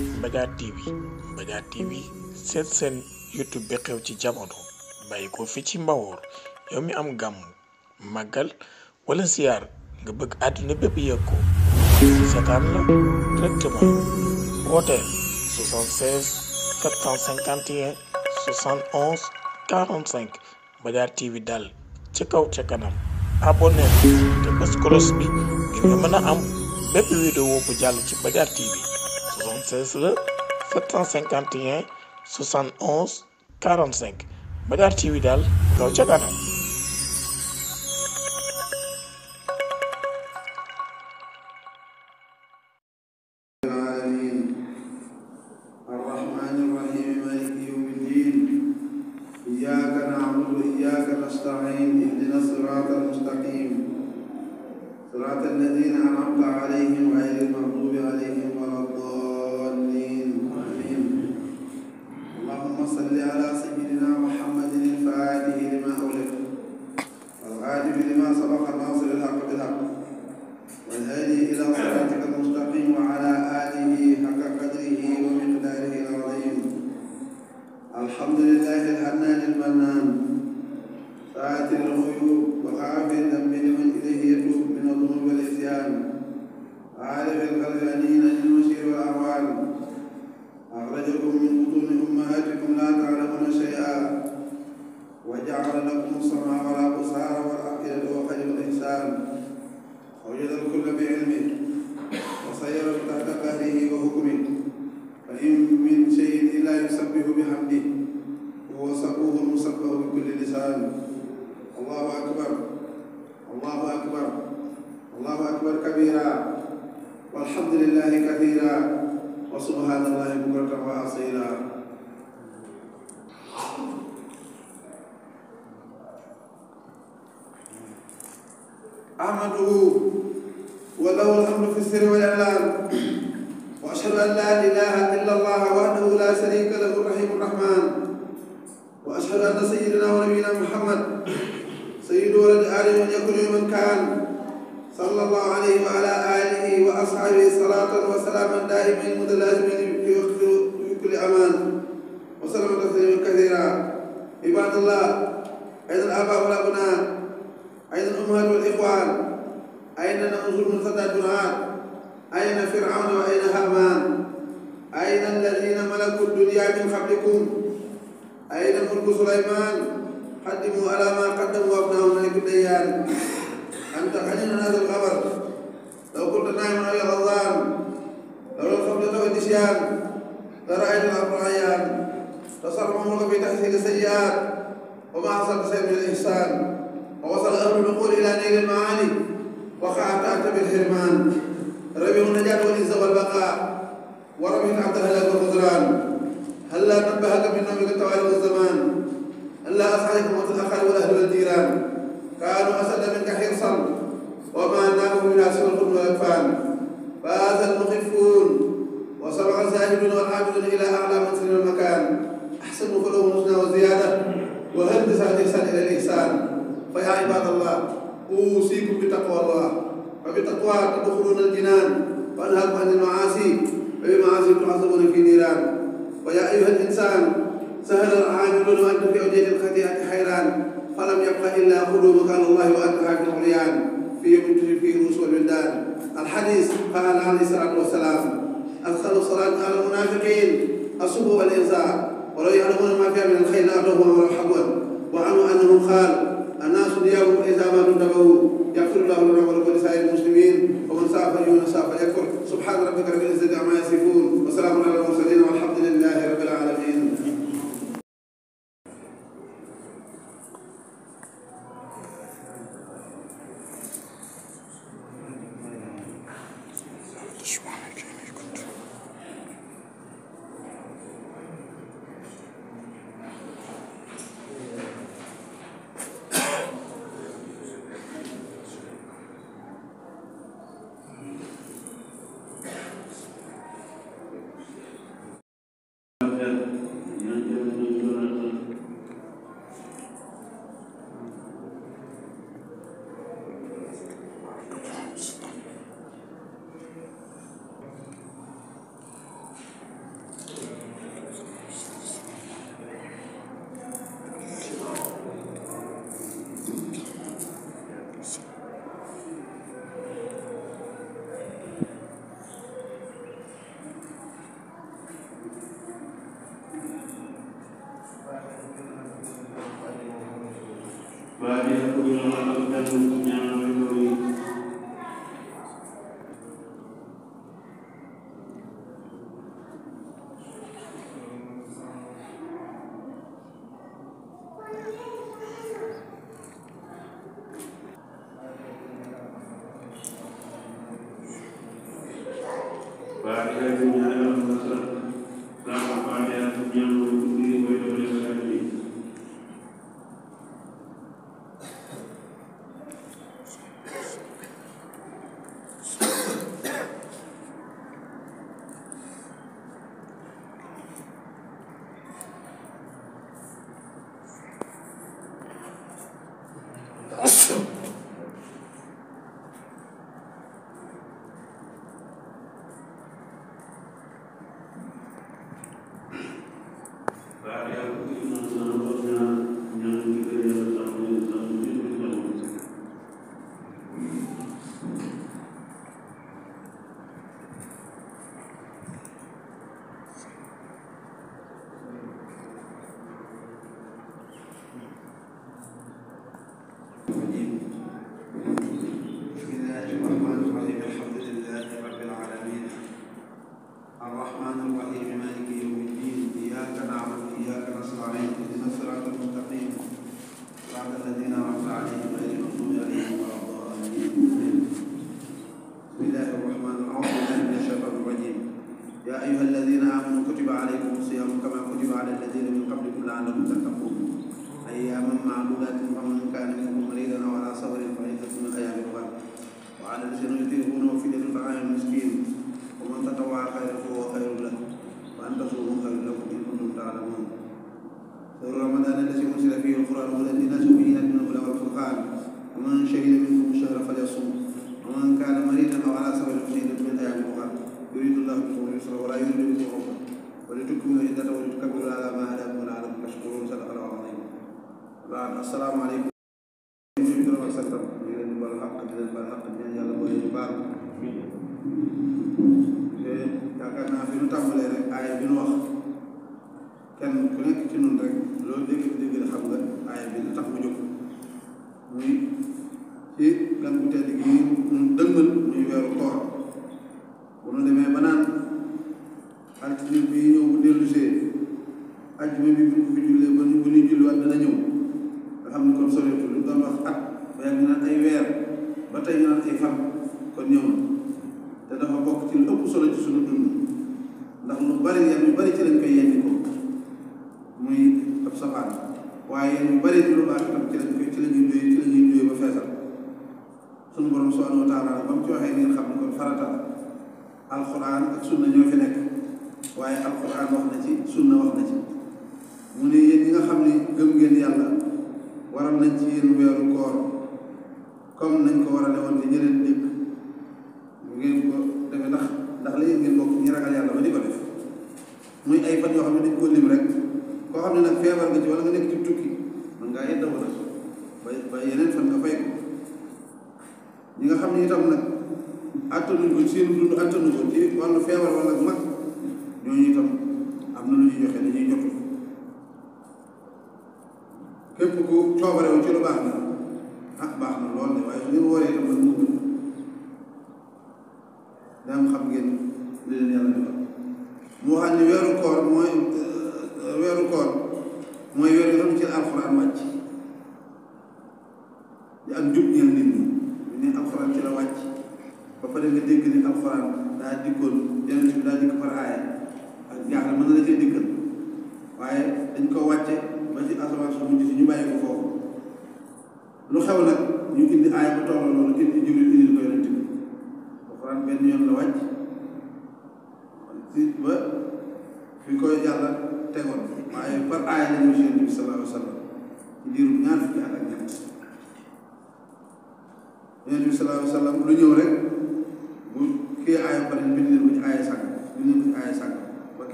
Mbadiar TV Mbadiar TV seen YouTube bi xew ci jamono bàyyi ko fi ci Mbawoor yow mi am gàmm màggal wala ziar nga bëgg àdduna bépp yëg ko seetaan la directement wooteel 76 751 71 45 Mbadiar TV daal ci kaw ca kanam abonné te bés kolos bi ngir nga mën a am bépp vidéo bu jàll ci Mbadiar TV 76 la 751 71 45 Mbadiar TV daal kaw ca kanam. صراط الذين أنعمت عليهم غير المغضوب عليهم ولا الضالين آمين. اللهم صل على سيدنا محمد الفاتح لما أغلق والغالب لما سبق الناصر الحق بالحق والهادي إلى صراطك المستقيم وعلى آله حق قدره ومقداره العظيم. الحمد لله الحنان المنان ساتر الغيوب وغافر الذنب لمن إليه يتوب من الذنوب والعصيان عارف القلبانين للمشير والأهوال أخرجكم من بطون أمهاتكم لا تعلمون شيئا وجعل لكم السمع والأبصار والأفئدة وقلب الإحسان ووجد الكل بعلمه وسير تحت قهره وحكمه فإن من شيء إلا يسبح بحمده وهو سبوه المسبح بكل لسان. الله أكبر الله أكبر الله أكبر كبيرا والحمد لله كثيرا وسبحان الله بكرة وأصيلا. أحمده وله الحمد في السر والإعلان وأشهد أن لا إله إلا الله وحده لا شريك له الرحيم الرحمن وأشهد أن سيدنا ونبينا محمد سيد ولد آدم من يكون من كان صلى الله عليه وعلى آله وأصحابه صلاة وسلاما دائمين متلازمين في كل أمان وسلم تسليما كثيرا. عباد الله أين الآباء والأبناء أين الأمهات والإخوان أين نعوذ من صدى الدعاء أين فرعون وأين هامان أين الذين ملكوا الدنيا من قبلكم أين ملك سليمان قدموا على ما قدموا وابنهم ملك الديان. أنت غني عن هذا الخبر لو كنت نائما أو غضان لولا الخبرة والنسيان لرأيت الأمر عيان تصرفهم في تحصيل السيئات وما حصل شيء من الإحسان ووصل أمر العقول إلى نيل المعاني وقعت بالحرمان ربح النجاة والعزة والبقاء وربحت عبد الهلاك والخذلان. هلا نبهك من نومك التوالي والزمان هلا أصحابك موت الأخر والأهل والجيران كانوا أسد منك حرصا وما ناموا من أسفل الخبز والأكفان فاز المخفون وسبق الزاهدون والعابدون إلى أعلى منزل المكان أحسنوا فلهم الحسنى وزيادة وهندس الإحسان إلى الإحسان. فيا عباد الله أوصيكم بتقوى الله فبتقوى تدخلون الجنان وأنهاكم عن المعاصي وبمعاصي تعذبون في نيران. ويا أيها الإنسان سهل العاملون وأنت في أودية الخطيئة حيران فلم يبق إلا قلوبك على الله وأنت في العريان في يوم تجري فيه الرؤوس والولدان. الحديث قال عليه الصلاة والسلام أدخل الصلاة على المنافقين الصبح والإنساء ولو يعلمون ما فيها من الخير لأتوهم ولو حبوا وعنوا أنه قال الناس نيابهم إذا ما انتبهوا يغفر الله لنا ولكم لسائر المسلمين ومن سعى فلينسى فليكفر. سبحان ربك رب العزة عما يصفون وسلام على المرسلين والحمد لله رب العالمين.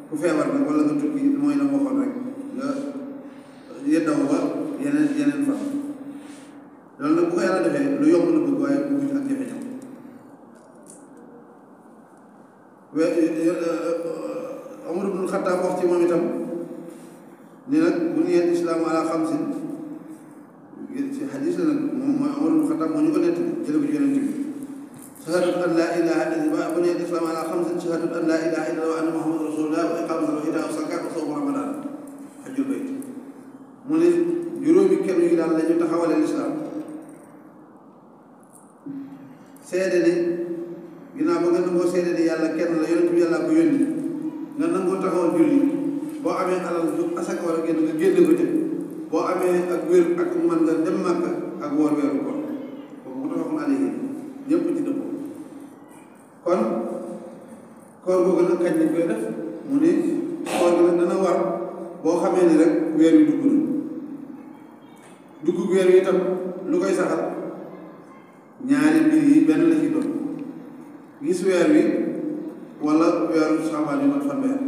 ku feebar nag wala nga tukki mooy la waxoon rek nga yeddaw ba loolu nag bu ko yàlla defee lu yomb la bëgg waaye bëgg ci ak jafe-jafe Umar ibnul Xattaab wax ci moom itam ni nag bu niyal islaamu ala xamsin ci xadis la nag moom mooy Umar ibnul Xattaab moo ñu ko nettali jële ko ci yonent bi shahadatu an laa ilaaha illallah bu niyal islaamu ala xamsin shahadatu an laa ilaaha illallah wa anna muhammadu rasulullah wa iqaamu salaati wa itaa'u zakaat wa sawmu ramadaan hajjul bayt mu ne juróomi kenn yi daal la ñu taxawale lislaam seede ne ginnaaw ba nga nangoo seede ne yàlla kenn la yonent bi yàlla ko yónni nga nangoo taxawal julli boo amee alal ju asaka war a génn nga génne ko jëm boo amee ak wér ak man nga dem Màkka ak woor weeru koor kooku mu taxawoon alayhi ñëpp ci dëppoo kon koor googu nag kañ lañ koy def mu ne koor gi nag dana war boo xamee ni rek weer wi dugg na dugg weer wi itam lu koy saxal ñaari mbir yi benn la ci doon gis weer wi wala weeru Saabaan yu mat fanweer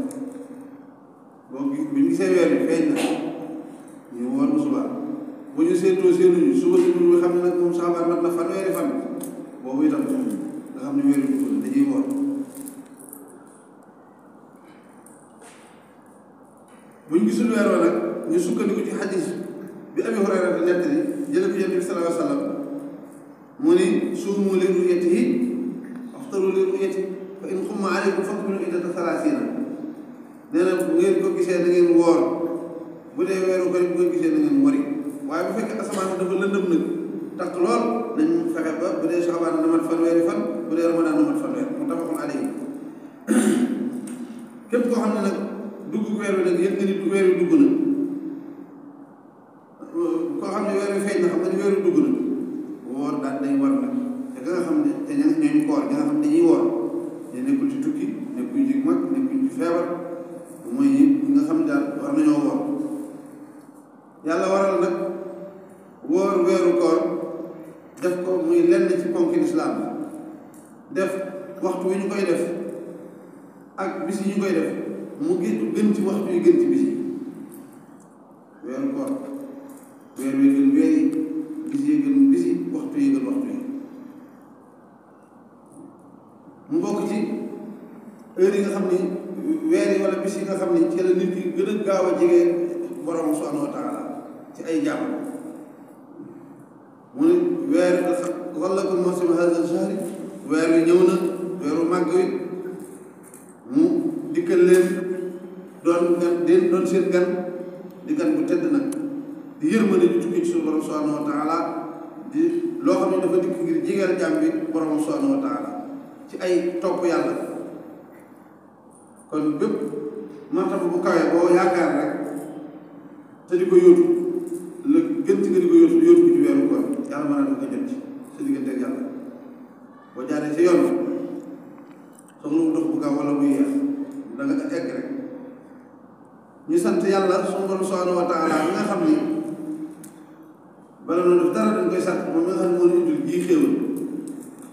boo bi ñu gisee weer wi feeñ na ñu woor bu subaa bu ñu seetoo seenuñu suba si ñu xam ne nag moom Saabaan mat na fanweeri fan boobu itam nga xam ne weer wi dugg na dañuy woor bu ñu gisul weer wa nag ñu sukkandiku ci xadis bi Abi Hurayra nettali jële ko Yonent bi sallallahu alayhi wa sallam mu ni suumu li ru'yatihi aftaru li ru'yatihi fa in xumma aleykum fakmilu iddata salaasiina nee na bu ngeen ko gisee na ngeen woor bu dee weeru koor bu ngeen gisee na ngeen wori waaye bu fekkee asamaan dafa lëndëm nag takk lool nañ fexe ba bu dee Saabaan na mat fanweeri fan bu dee Ramadaan na mat fanweer muttafaqun alayhi képp koo xam ne nag dugg weer wi nag yëg nga ni weer wi dugg na koo xam ne weer wi feeñ na xam nga ni weer wi dugg na woor daal day war nag te nga xam ne te ñooñu koor nga xam ne dañuy woor ñu nekkul ci tukki nekkul ci mag nekkul ci feebar mooy ñi nga xam ne daal war nañoo woor yàlla waral nag woor weeru koor def ko muy lenn ci ponki lislaam def waxtu wi ñu koy def ak bis yi ñu koy def mu gën ci waxtu yi gën ci bis yi weeru koor weer wi gën weer yi bis yi gën bis yi waxtu yi gën waxtu yi mu bokk ci heure yi nga xam ni weer yi wala bis yi nga xam ni ci la nit ki gën a gaaw a jege borom subhanahu wa taala ci ay jàmm mu ne weer wallakul mawsim hada shahri weer wi ñëw na weeru màgg wi mu dikkal leen doon gan doon seen gan di gan bu tedd nag di yërmande di tukki ci suñu borom subhanahu wa taala di loo xam ne dafa dikk ngir jigéen jàmm bi borom subhanahu wa taala ci ay topp yàlla kon bépp martaba bu kawee boo yaakaar rek te di ko yóotu la gën ci nga di ko yóotu ko ci weeru koor yàlla mën na ko jot ci sa diggante ak yàlla boo jaaree ci yoon soxla mu dox bu gaaw wala bu yéex da nga egg rek ñu sant yàlla suñu borom subhanahu wa taala bi nga xam ni bala noonu def dara dañ koy sant moom mi nga xam ne moo ñu indil jii xéewal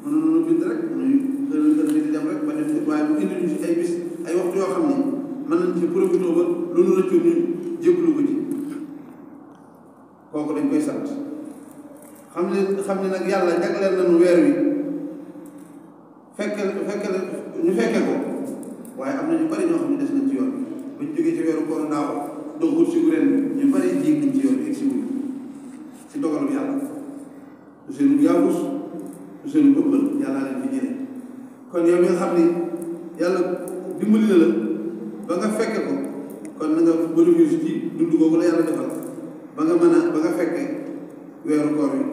mënoon nañu bind rek muy gën di dem rek ba def waaye mu indil ñu ci ay bis ay waxtu yoo xam ni mën nañ ci profité ba lu nu rëccu ñu jébbalu ko ci kooku dañ koy sant xam ne nag yàlla jagleel nañu weer wi fekke ñu fekke ko waaye am na ñu bari ñoo xam ne des nañ ci yoon bi buñ jógee ci weeru koor daaw dox wut si ren ñu bari jiig nañ ci yoon bi egg si wuñ si dogalu yàlla du seenu yaabus du seenu ëppal yàlla leen fi jëlee kon yow mi nga xam ni yàlla dimbali na la ba nga fekke ko kon na nga bénéfice ci dund googu la yàlla defal ba nga mën a ba nga fekke weeru koor yi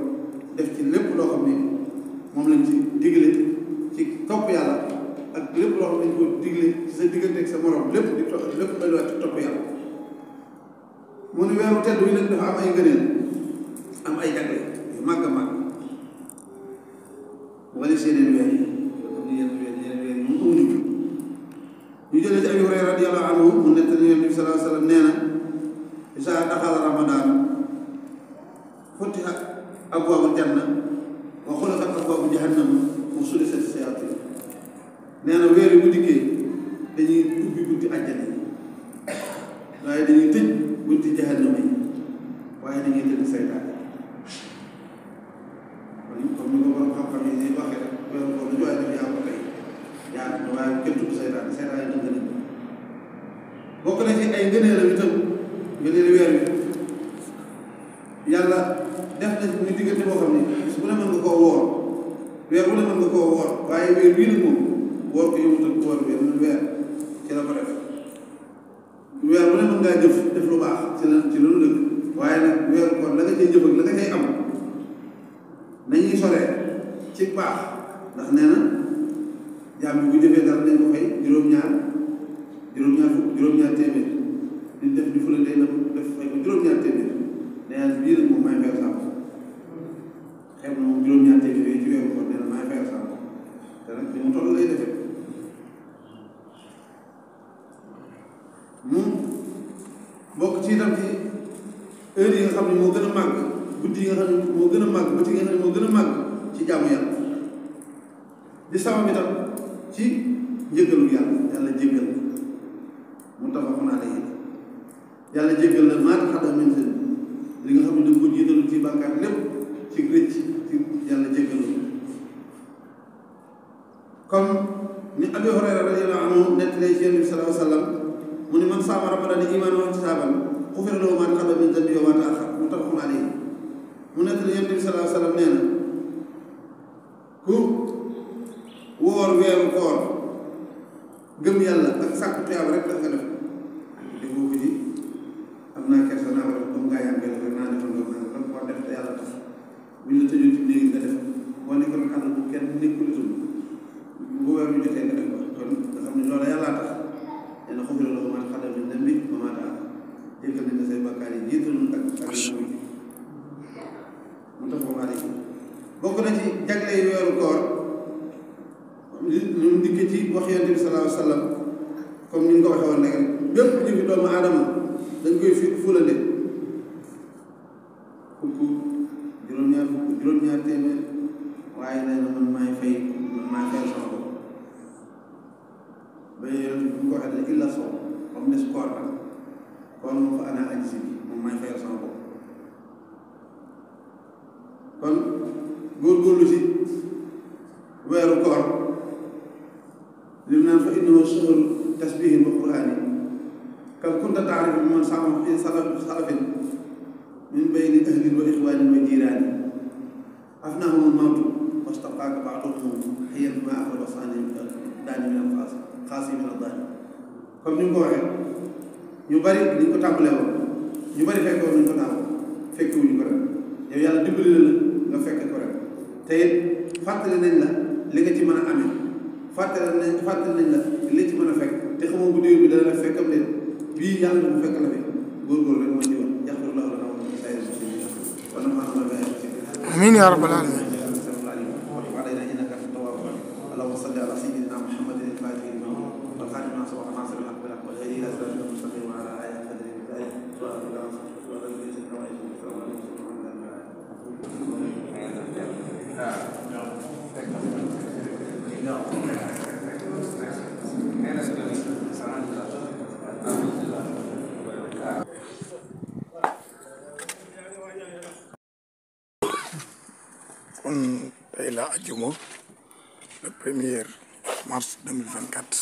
def ci lépp loo xam ni moom lañ ci digle ci topp yàlla ak lépp loo xam ne dañ ko digle ci sa diggante ak sa morom lépp di lépp ëlluwaat ci topp yàlla mu ne weeru tedd wi nag dafa am ay ngëneel am ay jagle yu màgg a màgg wala seeneen weer yi yeneen weer yi moom amuñu ñu jëlee ci Abi Hurayra radiyallahu anhu mu nettali Yonent bi sallallahu alayhi wa sallam nee na izaa daxala ramadaan futihat abwaabul janna wa xuliqat abwaabu jahannam wa sulisat sayaatiin nee na weer yi bu dikkee dañuy ubbi bunti àjjana yi waaye dañuy tëj bunti jahannama yi waaye dañuy tëj saytaan ni waxee rek weeru koor lu jooy def yaa ko tey yaa ko waaye kenn tudd seytaane seytaane dëgg nañ bokk na ci ay ngëneelam itam ngëneelu weer wi yàlla def na muy diggante boo xam ne su bu ne mën nga koo woor weer bu ne mën nga koo woor waaye weer bii nag moom woor ko yëmut ak woor weer mun weer ci la ko def weer bu ne mën ngaa jëf def lu baax ci lu dëgg waaye nag weeru koor la nga cay jëf ak la nga cay am nañuy soree ci baax ndax nee na jaam bi bu jëfee dara dañ ko fay juróom-ñaar téeméer di def di fula day na def fay ko juróom-ñaar téeméer nee na bii nag moom maay fayal saa bopp xeeb na moom juróom-ñaar téeméer yooyu ci weeru koor nee na maay fayal saa bopp te nag ni mu toll lay defee mu bokk ci itam ci heure yi nga xam ne moo gën a màgg guddi yi nga xam ne moo gën a màgg bëccëg yi nga xam ne moo gën a màgg ci jaamu yàlla di sabab itam ci njëggalu yàlla jéggal mu tabaxoon alayhi yàlla jéggal la maa taxadama min seen li nga xam ne da nga ko jiitalul ci bàkkaar lépp ci rëcc ci yàlla jéggalu comme ni Abi Hurayra radiyallahu anhu nettalee ci Yonent bi sallallahu alayhi wa sallam mu ne man saama ramadaan iimaanan wa ihtisaaban xufira lahu maa taqaddama min danbihi wa maa ta'axxar muttafaqun alayhi mu nettalee Yonent bi sallallahu alayhi wa sallam nee na ku woor weeru koor gëm yàlla ak sàkku tuyaaba rek tax nga def di ko ji am naa kersa naa ko def comme gaa yaa ngi koy def rek naa defoon nga nag koo def te yàlla tax buñ la tëjoon ci néegi nga def boo nekkoon àll bu kenn nekkul itam bu weer bi jotee nga def ko kon nga xam ne loolu yàllaa tax nee na xufira lahu maa taqaddama min danbihi wa maa ta'axxar jéggal nañ la say bakkaar yi jiitalul ak mu tax ko alayhi bokk na ci jagley weeru koor ñu dikkee ci wax Yonent bi sallallahu alayhi wa sallam comme ni ñu ko waxee woon rek bépp jëfi doomu aadama dañ koy fulande fukk juróom-ñaar téeméer waaye nee na man maay fay sama bopp ba Yonent bi mu ko waxee ne illa sow ba mu des koor nag koor moom fa ana ajisi bi moom maay fayal sama bopp kon góorgóorlu ci weeru koor li mu naan fa innahu shahru tasbihin wa qur'ani kam kunta taarifu bi man sama fi salafin min bayni ahlin wa ixwanin wa jiraani afnahum mawtu wastaqaaka ba'duhum hayyan ma aqraba sani daani min al xaasi min al daani comme ni mu ko waxee ñu bari ni ko tàmbalee woon ñu bari fekkoon nañu ko tàmbal fekkewuñu ko rek yow yàlla dimbali la nga fekk ko rek te it fàttali nañ la li nga ci mën a amee fàttali nañ la li ci mën a fekk te xamoo bu déwén bi dana la fekkam leen bii yàlla na mu fekk la fi góorgóor rek moo ci woon yaxfirullahu lana wa lakum saa'iril muslimiin wa nafa'ana bimaa ya'lamuun amiin yaa rabbal aalamiin اللهم صل على سيدنا محمد الفاتح لما والخاتم لما سبق ناصر الحق بالحق والهادي الى صراط المستقيم وعلى اله قدره ومقداره سبحان الله kon tey la àjjuma le 1er mars 2024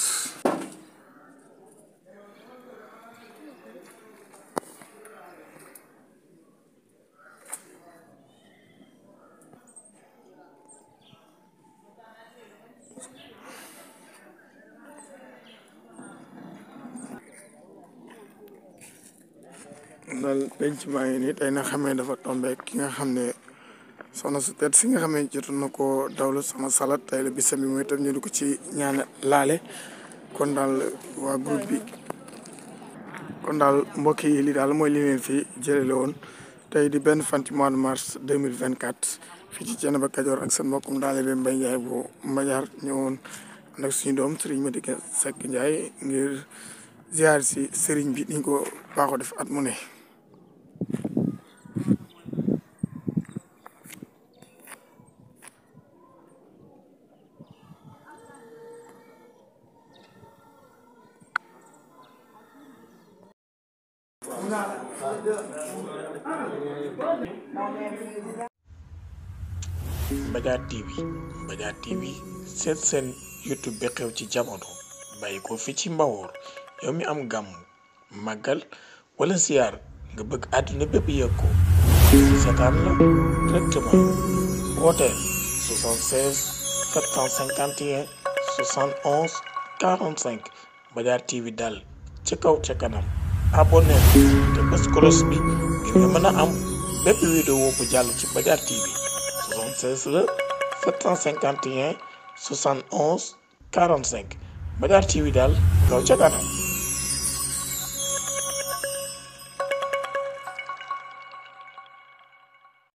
daal penc maa ngi nii tey na xamee dafa tombé ki nga xam ne soxna su tedd si nga xam ne jotoon na ko dawlu sama salat tey la bisam bi mooy tam ñu di ko ci ñaan laale kon daal waa groupe bi kon daal mbokk yi li daal mooy li leen fi jëlale woon tey di benn fan ci mois de mars 2024 fii ci Thiénaba Kajoor ak seen mbokkum daale bi Mbaye Ndiaye bu Mbajaar ñëwoon ànd ak suñu doom Serigne Madické Seck Ndiaye ngir ziar si Serigne bi niñ ko baaxoo def at mu ne Mbadiar TV seet seen YouTube bi xew ci jamono bàyyi ko fi ci Mbawoor yow mi am gàmm màggal wala siyaar nga bëgg àdduna bépp yëg ko seetaan la directement wooteel 76 751 71 45 Mbadiar TV daal ca kaw ca kanam abonné te bës cloche bi ngir nga mën a am bépp vidéo bu jàll ci Mbadiar TV 76 la 751 71 45 Mbadiar TV daal kaw ca kanam